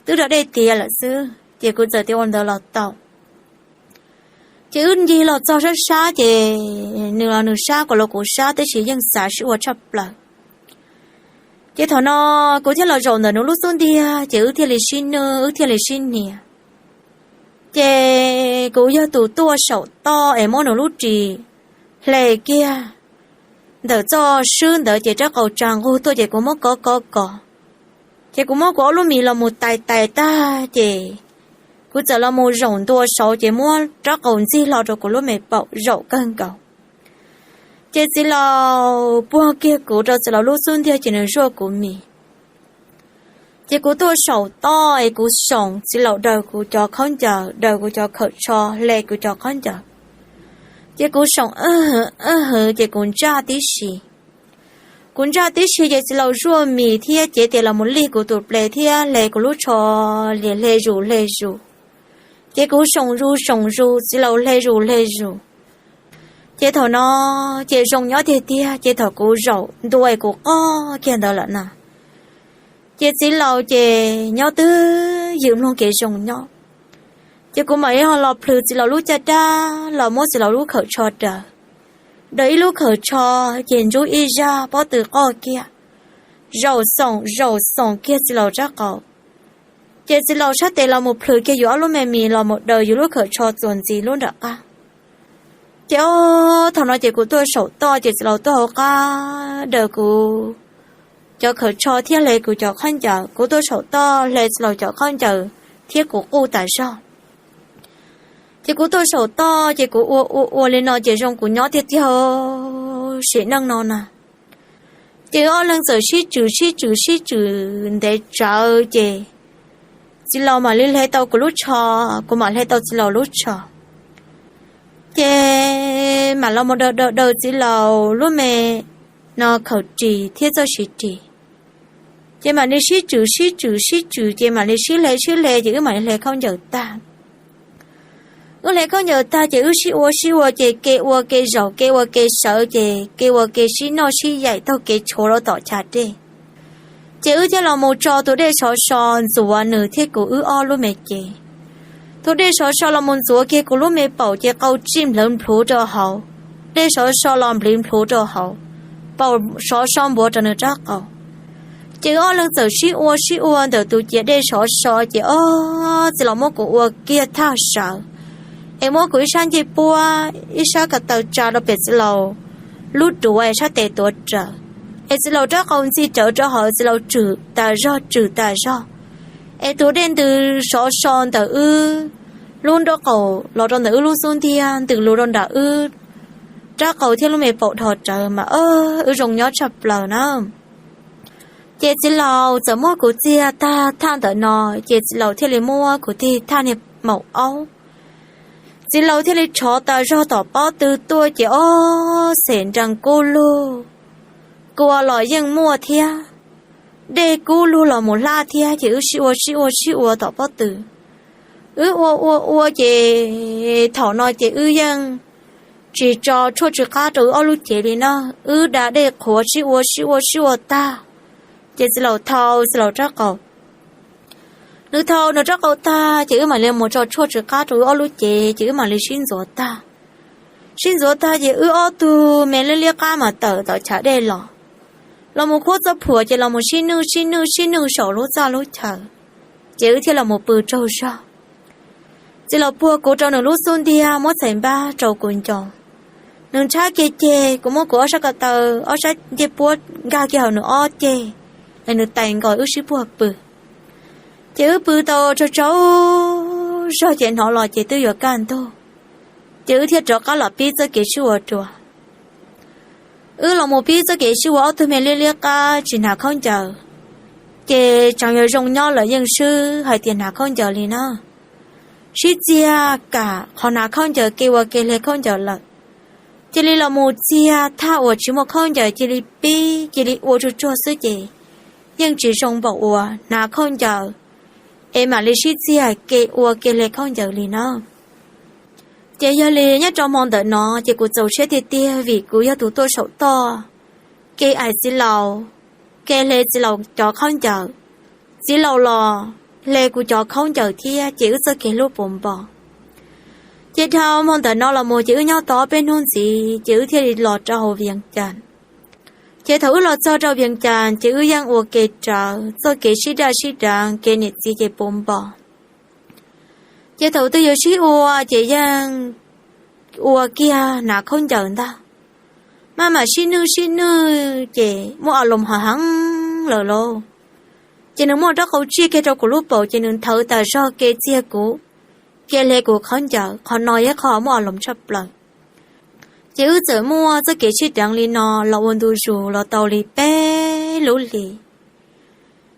twb da dej tiav lawm xwb ces kuv txawm tias ua ntawd los tau. Ces wb ncig los txog sab sab ces nws los nws sab, kuv los kuv sab, tab sis yeej xav sib ua tshaj plaws. Ces thaum no kuv thiaj los zaum ntawm nws lub xub ntiag ces wb thiaj li sib nwj wb thiaj li sib hnia. Ces kuv yog tus tuaj saum toj es muab nws lub ris hle kiag ntawm txoj swb ntawd ces rab qau tsa nqug tuaj ces kuv muab kov kov kov. Ces kuv muab kuv ob lub mis los mus tais tais tag ces kuv txawm los mus zaum ntua saud ces muab rab qau ntxig hlo rau kuv lub me paum zaum kawg nkaus. Ces txiv laus puag kiag kuv rau txiv laus lub xub ntiag ces nws zuaj kuv mis. Ces kuv tuaj saum toj es kuv soom, txiv laus daws kuv cov khaub ncaws, daws kuv cov khawm tsho, hle kuv cov khaub ncaws. Ces kuv soom hwv ces kuv ntsaj tib si. Kuv ntsaj tib si ces txiv laus zuaj mis thiab cev tes los mus lig kuv tus ples thiab hle kuv lub tsho, hle zus hle zus. Ces kuv soom zus soom zus, txiv laus hle zus hle zus. Ces thaum no ces zoo nyob tiag tiag, ces thaum kuv zaum ntua es kuv qoj kiag ntawd lawm na, ces txiv laus ces nyob twb ywm mloog kev zoo nyob. Ces kuv mam li ho los plhws txiv laus lub caj dab los muab txiv laus lub khawm tsho daws. Daws ib lub khawm tsho ces ntsub ib zaj pob tw qoj kiag, zaum xoom zaum xoom kiag txiv laus rab qau. Ces txiv laus sab tes los mus plhws kiag yus ob lub me mis los mus daws yus lub khawm tsho txuas ntxiv lub nram qab. Ces ob thaum no ces kuv tuaj saum toj ces txiv laus tuaj hauv qab daws kuv cov khawm tsho thiab hle kuv cov khaub ncaws, kuv tuaj saum toj hle txiv laus cov khaub ncaws thiab kuv quj tas zog. Ces kuv tuaj saum toj ces kuv ua ua ua li no ces zoo kuv nyob tiag tiag sim neej no na. Ces wb ob leeg txawm sib tswm sib tswm sib tswm ntev tsawv ces txiv laus mam li hle tau kuv lub tsho, kuv mam hle tau txiv laus lub tsho. Ces mam los mus daws daws daws txiv laus lub me no khawm ris thiab txoj siv ris. Ces mam li sib tswm sib tswm sib tswm ces mam li sib hle sib hle ces wb mam li hle khaub ncaws tag. Wb hle khaub ncaws tag ces wb sib ua sib ua ces ke ua ke zaum ke ua ke sawv ces ke ua ke sib noj sib yaim taug kev tshuav rau tom chav dej. Ces wb thiaj los mus tso tus dej sov so ntxuav nws thiab kuv wb ob lub me cev. Tus dej sov so los mus ntxuav kiag kuv lub me paum ces qau tsij nplhawv nplhuv rau hauv, dej sov so los npliv nplhuv rau hauv, paum sov so npuav rau nws rab qau. Ces wb ob leeg txawm sib ua sib ua ntawm tus ciav dej sov so ces ob txiv laus muab kuv ua kiag thaj sawv, es muab kuv ib sab ncej puab ib sab ko taw tsa rau pem txiv laus lub duav es sab tes tuav rawv, es txiv laus rab qau ntxig rawv rau hauv txiv laus tswm tas zog tswm tas zog, es tus dej ntws sov so ntawm wb lub nraub qaum los rau ntawm wb lub xub ntiag ntws lug rau nram wb rab qau thiab lub me paum dhos rawv mas wb zoo nyob tshaj plaws na. Ces txiv laus txawm muab kuv txiag tag thaj ntawm no, ces txiv laus thiaj li muab kuv tig thaj niag maum aub. Txiv laus thiaj li rhov tas zog tom pob tw tuaj ces ob xeem nrees kub lug, kua los yeej muaj thiab, dej kub lug los mus hlab thiab ces wb sib ua sib ua sib ua tom pob tw. Wb ua ua ua ces thaum no ces wb yeej tsis tso tshuaj tsw qab rau wb ob lub cev li na, wb da dej qhuav sib ua sib ua sib ua tag, ces txiv laus thau txiv laus rab qau. Nws thau nws rab qau tag ces wb mam li mus tso tshuaj tsw qab rau wb ob lub cev ces wb mam li sib ntxuav tag. Sib ntxuav tag ces wb ob tug me liab liab qab mas tawm tom chav dej los, los mus khuab txoj phuam ces los mus sib nwj sib nwj sib nwj saum lub txaj lub chaw, ces wb thiaj los mus pw tsaug zog. Txiv laus puag kuv rau nws lub xub ntiag muab txhais npab rau kuv ncoo. Nws ntshab kiag ceg, kuv muab kuv ob sab ko taw ob sab ncej puab nkag kiag hauv nws ob ceg, es nws tais nkaus wb sib puag pw. Ces wb pw tau tsaug tsaug zog ces hnov los ces twb yuav kaj ntug, ces wb thiaj rov qab los pib txoj kev sib ua dua. Wb los mus pib txoj kev sib ua ob tug me liab liab qab tsis hnav khaub ncaws, ces tseem yuav zoo nyob lawm yeej swb hais tias hnav khaub ncaws li na. Sib txiag kam qhov hnav khaub ncaws, ke ua ke hle khaub ncaws lawm, cia li los mus txiag thaj uas tsis muaj khaub ncaws cia li pib cia li ua tsuag tsuag xwb ces yeej tsis zoo npaum uas hnav khaub ncaws es mam li sib txiag ke ua ke hle khaub ncaws li na. Ces yog li nyob rau hmo ntawm no ces kuv txaus siab tiag tiag vim kuv yog tus tuaj saum toj, ke ais txiv laus, ke hle txiv laus cov khaub ncaws, txiv laus los hle kuv cov khaub ncaws thiab ces wb txoj kev hlub puv npo. Ces dhau hmo ntawm no los mus ces wb nyob tau ob peb hnub ntxiv ces wb thiaj li los rau hauv Vias Cas. Ces thaum wb los txog rau Vias Cas ces wb yeej ua ke rawv txoj kev sib daj sib deev kev niam txiv ces puv npo. Ces thaum twg yuav sib ua ces yeej ua kiag hnav khaub ncaws ntag. Maj mam sib nwj sib nwj ces muaj a loos ho heev lawm lauj. Ces nws muaj rab qau tsiaj kiag rau kuv lub paum ces nws nthawv tas zog ke txiag kuv, ke hle kuv khaub ncaws. Qhov no yog qhov muaj a loos tshaj plaws. Ces wb txawm muaj txoj kev sib deev li no los ua ntu zus los tau li peb lub hlis.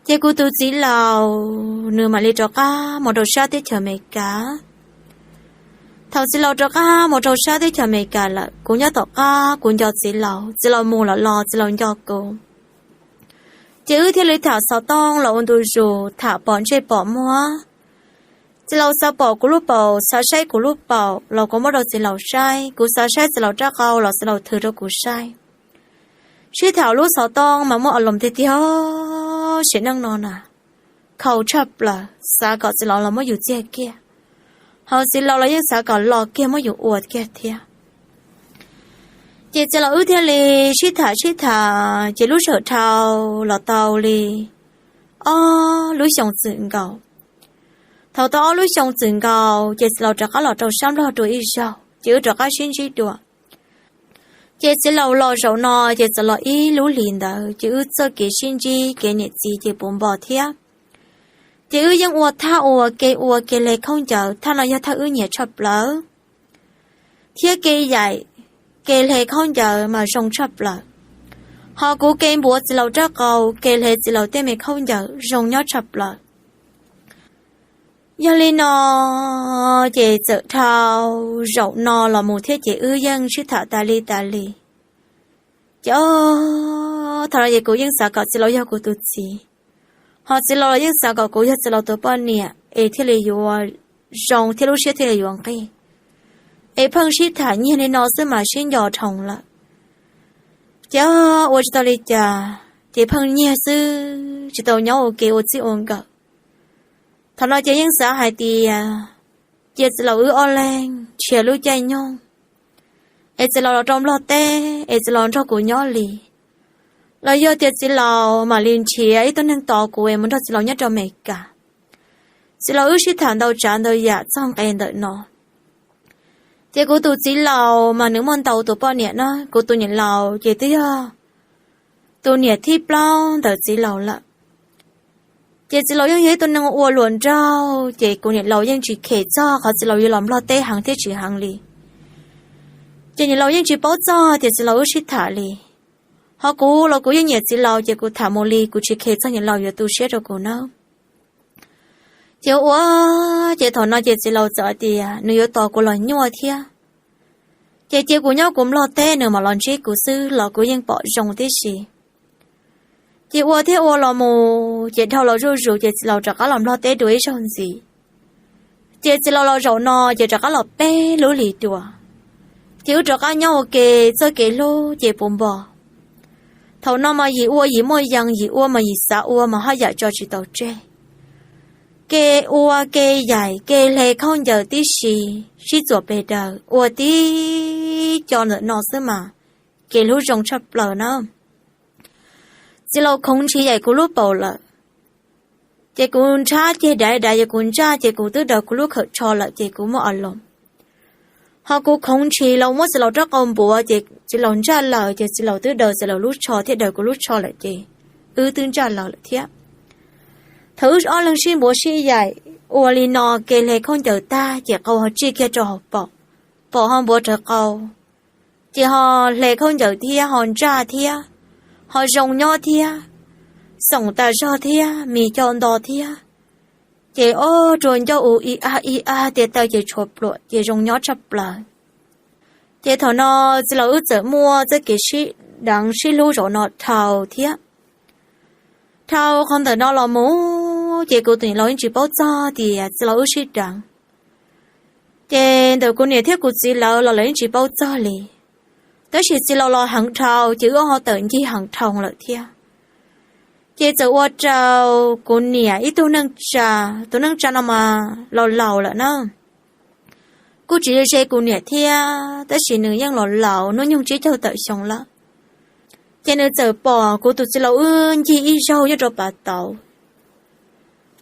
Ces kuv tus txiv laus nws mam li rov qab mus rau sab teb chaws Amelikas. Thaum txiv laus rov qab mus rau sab teb chaws Amelikas lawm, kuv nyob tom qab kuv nco txiv laus, txiv laus mus los los txiv laus nco kuv. Ces wb thiaj li tham xov tooj los ua ntu zus, tham pom ntsej pom muag. Txiv laus xav pom kuv lub paum, xav saib kuv lub paum los kuv muab rau txiv laus saib, kuv xav saib txiv laus rab qau los txiv laus thws rau kuv saib. Sib tham lub xov tooj mas muaj a loos tiag tiag. Sim neej no na, khaus tshaj plaws, xav kom txiv laus los muab yus txiag kiag, ho txiv laus los yeej xav kom los kiag muab yus ua kiag thiab. Ces txiv laus wb thiaj li sib tham sib tham ces lub sij hawm dhau los tau li ob lub xyoo txwm nkaus. Thaum tau ob lub xyoo txwm nkaus ces txiv laus rov qab los rau sab Nplog dua ib zaug ces wb rov qab sib ntsib dua. Ces txiv laus los zaum no ces txawm los ib lub hlis ntawd ces wb txoj kev sib ntsib kev niam txiv ces puv npo thiab. Ces wb yeej ua thaj ua ke ua ke hle khaub ncaws, thaj no yog thaj wb nyiam tshaj plaws, thiab ke yaim ke hle khaub ncaws mas zoo tshaj plaws. Ho kuv ke npuav txiv laus rab qau, ke hle txiv laus tej me khaub ncaws zoo nyob tshaj plaws. Yog li no ces txawm dhau zaum no los mus thiab ces wb yeej sib tham tas li tas li. Ces o, thaum no ces kuv yeej xav kom txiv laus yog kuv tus txiv, ho txiv laus los yeej xav kom kuv yog txiv laus tus poj niam es thiaj li yuav zoo thiab lub siab thiaj li yuav nqig. Es pheej sib tham nyiag li no xwb mas sib nco dhau lawm. Ces ua tsis tau li cas ces pheej nyiag xwb tsis tau nyob ua ke ua txij ua nkawm. Thaum no ces yeej xav hais tias cia txiv laus wb ob leeg nrhiav lub caij nyoog es txiv laus los rau Nplog teb es txiv laus nrog kuv nyob li, los yog tias txiv laus mam li nrhiav ib tug neeg tos kuv es mus nrog txiv laus nyob rau Amelikas. Txiv laus wb sib tham ntau tsav ntau yam txog nqe ntawm no. Ces kuv tus txiv laus mas nws muaj ntau tus poj niam na, kuv tus niam laus ces twb yog tus niam thib plaub ntawm txiv laus lawm. Ces txiv laus yeej yog ib tug neeg ua luam nraug ces kuv niam laus yeej tsis khem txog qhov txiv laus yuav los Nplog teb heev thiab tsis heev li. Ces niam laus yeej tsis paub txog tias txiv laus wb sib tham li. Ho kuv los kuv yeej nyiam txiv laus ces kuv tham mus li kuv tsis khem txog niam laus yuav tu siab rau kuv na. Ces ua ces thaum no ces txiv laus txawm hais tias nws yuav tos kuv los nyuaj thiab, ces cia kuv nyob kuv Nplog teb nws mam los ntsib kuv xwb los kuv yeej pom zoo tib si. Ces ua thiab ua los mus ces dhau los zuj zus ces txiv laus rov qab los Nplog teb dua ib zaug ntxiv. Ces txiv laus los zaum no ces rov qab los peb lub hlis dua. Ces wb rov qab nyob ua ke, txoj kev hlub ces puv npo. Thaum no mas yim ua yim muaj yees, yim ua mas yim xav ua mas haj yam tso tsis tau tseg. Ke ua ke yaim ke hle khaub ncaws tib si, sib txuas pes daws ua tib co ntawm no xwb mas kev hlub zoo tshaj plaws na. Txiv laus khoov ntshis yaim kuv lub paum lawm, ces kuv nrhab ceg dav dav yuav kuv ntsaj ces kuv twb daws kuv lub khawm tsho lawm ces kuv muaj a loos. Ho kuv khoov ntshis los muab txiv laus rab qau npuav ces txiv laus ntsaj lawm ces txiv laus twb daws txiv laus lub tsho thiab daws kuv lub tsho lawm ces wb twb ntsaj lawm lawm thiab. Thaum wb ob leeg sib npuav sib yaim ua li no ke hle khaub ncaws tag ces qau ho tsij kiag rau hauv paum, paum ho npuav rawv qau. Ces ho hle khaub ncaws thiab ho ntsaj thiab, ho zoo nyob thiab, xoom tas zog thiab mis co nto thiab. Ces ob rua ncauj u ib ab ib ab, tes taw ces tshuav pluam ces zoo nyob tshaj plaws. Ces thaum no txiv laus wb txawm muaj txoj kev sib deev sib hlub zaum no dhau thiab. Dhau qhov ntawm no los mus ces kuv tus niam laus yeej tsis paub txog tias txiv laus wb sib deev. Ces ntawm kuv niam thiab kuv txiv lawv los lawv yeej tsis paub txog li. Tab sis txiv laus los heev dhau ces wb ho tawm ncig heev dhau lawm thiab. Ces txawm ua rau kuv niam ib tug neej tsa, tus neej tsa no mas laus laus lawm na. Kuj tsis ze kuv niam thiab, tab sis nws yeej los laus hnub nyoog tsib caug tawm xyoo lawm. Ces nws txawm pom kuv tus txiv laus wb ncig ib zaug nyob rau pas tauv.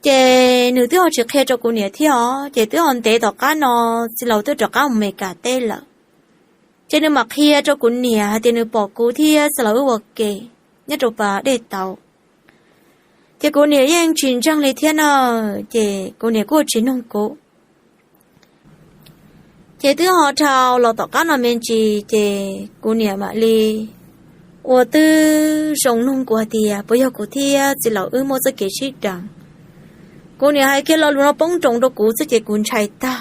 Ces nws twb ho tsis qhia rau kuv niam thiab os, ces twb ho ntev tom qab no txiv laus twb rov qab mus Meskas teb lawm. Ces nws mam qhia rau kuv niam hais tias nws pom kuv thiab txiv laus wb ua ke nyob rau pas dej tauv. Ces kuv niam yeej tsis ntseeg li thiab na, ces kuv niam kuj tsis nug kuv. Ces twb ho dhau los tom qab no me ntsis ces kuv niam mam li ua twb zoo nug kuv hais tias puas yog kuv thiab txiv laus wb muaj txoj kev sib deev. Kuv niam hais kiag lo lus no poob nroos rau kuv xwb ces kuv ntshai tag.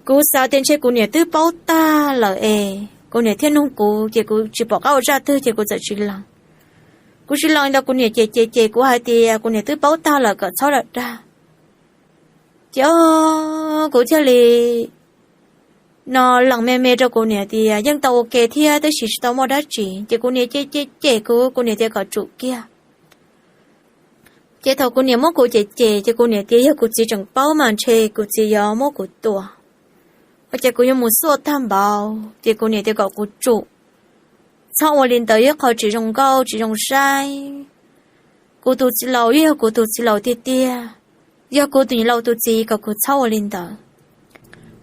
Kuv xav tias ntshe kuv niam twb paub tag lawm es kuv niam thiaj nug kuv, ces kuv tsis pom qab ua zaj twg ces kuv txawm tsis lees. Kuv tsis lees ntawd kuv niam ces ces ces kuv hais tias kuv niam twb paub tag lawm kom txhob dag. Ces kuv thiaj li no lees me me rau kuv niam tias yeej tau ua ke thiab tab sis tsis tau muaj dab tsi, ces kuv niam ces ces ces kuv, kuv niam tias kom tsum kiag. Ces thaum kuv niam muab kuv cem cem ces kuv niam tias yog kuv txiv tseem paub mas ntshe kuv txiv yuav muab kuv tua, ua cas kuv yuav mus xuaj tag npaum. Ces kuv niam tias kom kuv tsum, txhob ua li ntawd yog qhov tsis zoo nkauj tsis zoo saib. Kuv tus txiv laus yeej yog kuv tus txiv laus tiag tiag, yog kuv tus niam laus tus txiv, kom kuv txhob ua li ntawd.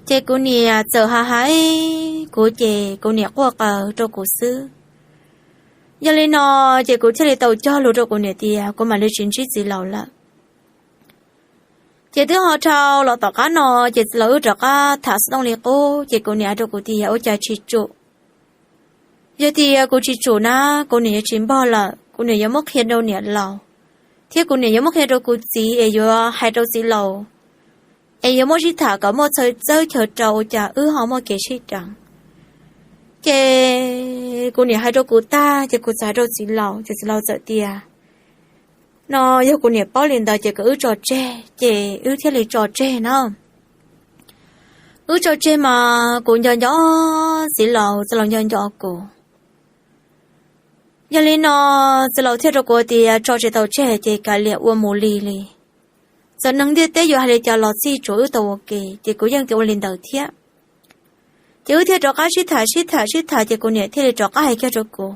Ces kuv niam txawm hais hais kuv ces kuv niam quaj qw rau kuv xwb. Yog li no ces kuv thiaj li tau cog lus rau kuv niam tias kuv mam li tsis ntsib txiv laus lawm. Ces twb ho dhau los tom qab no ces txiv laus wb rov qab tham xov tooj li qub ces kuv niam hais rau kuv tias ua cas tsis tsum. Yog tias kuv tsis tsum na, kuv niam yuav tsis npog lawm, kuv niam yuav muab qhia rau niam laus, thiab kuv niam yuav muab qhia rau kuv txiv es yuav hais rau txiv laus, es yuav muab sib tham kom muaj txhawj txawb chaw rau ua cas wb ho muaj kev sib deev. Ces kuv niam hais rau kuv tag ces kuv txawm hais rau txiv laus ces txiv laus txawm tias no yog kuv niam paub li ntawd ces kom wb tso tseg, ces wb thiaj li tso tseg na. Wb tso tseg mas kuv nco nco txiv laus, txiv laus nco nco kuv. Yog li no txiv laus thiaj rau kuv tias tso tsis tau tseg ces kav liam ua mus li li. Txawm neeg ntiaj teb yuav hais li cas los txij tsuav wb tau ua ke ces kuv yeej tias ua li ntawd thiab. Ces wb thiaj rov qab sib tham sib tham sib tham ces kuv niam thiaj li rov qab hais kiag rau kuv.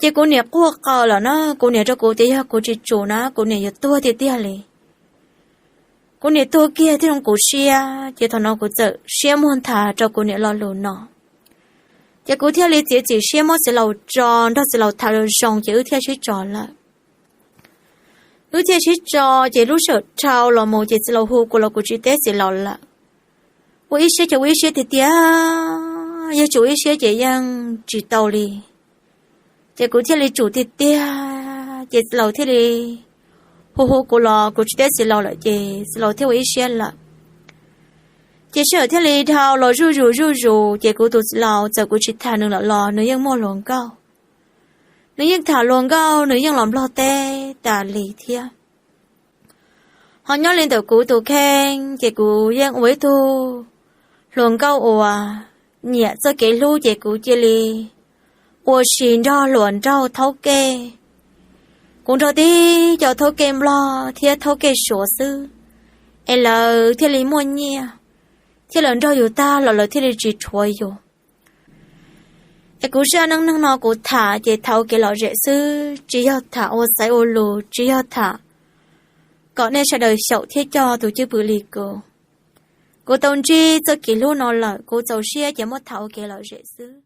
Ces kuv niam quaj qw lawm na, kuv niam rau kuv tias yog kuv tsis tsum na kuv niam yuav tuag tiag tiag li. Kuv niam tuag kiag thiaj zoo kuv siab, ces thaum no kuv txawm siab muag nthav rau kuv niam lo lus no. Ces kuv thiaj li txiav txim siab muab txiv laus tso, nrog txiv laus tham zoo zoo ces wb thiaj sib tso lawm. Wb thiaj sib tso, ces lub sij hawm dhau los mus ces txiv laus hu kuv los kuv tsis teb txiv laus lawm. Ua ib siab ces ua ib siab tiag tiag, yog tsis ua ib siab ces yeej tsis tau li. Ces kuv thiaj li tsum tiag tiag, ces txiv laus thiaj li hu hu kuv los kuv tsis teb txiv laus lawm ces txiv laus thiaj ua ib siab lawm. Ces sij hawm thiaj li dhau los zuj zus zuj zus ces kuv tus txiv laus txawm kuv tsis tham nws lawm los nws yeej muaj hluas nkauj. Nws yeej tham hluas nkauj, nws yeej los Nplog teb tas li thiab. Ho nyob li ntawm kuv tus kheej ces kuv yeej ua ib tug hluas nkauj uas nyiam txoj kev hlub ces kuv cia li ua si nrog hluas nraug thaub kej. Kuv nrog tib co thaub kej Nplog thiab thaub kej Suav xwb, es lawv thiaj li muaj nyiaj, thiab lawv nrog yus tag los lawv thiaj li tsis rhuav yus. Es kuv zaj neej neeg no kuv tham ces tham ua kev lom zem xwb, tsis yog tham ua xaiv ua lus, tsis yog tham kom nej sawv daws xyaum thiab coj tus cwj pwm li kuv. Kuv tau ntsib txoj kev hlub no lawm, kuv txaus siab ces muab tham ua kev lom zem xwb.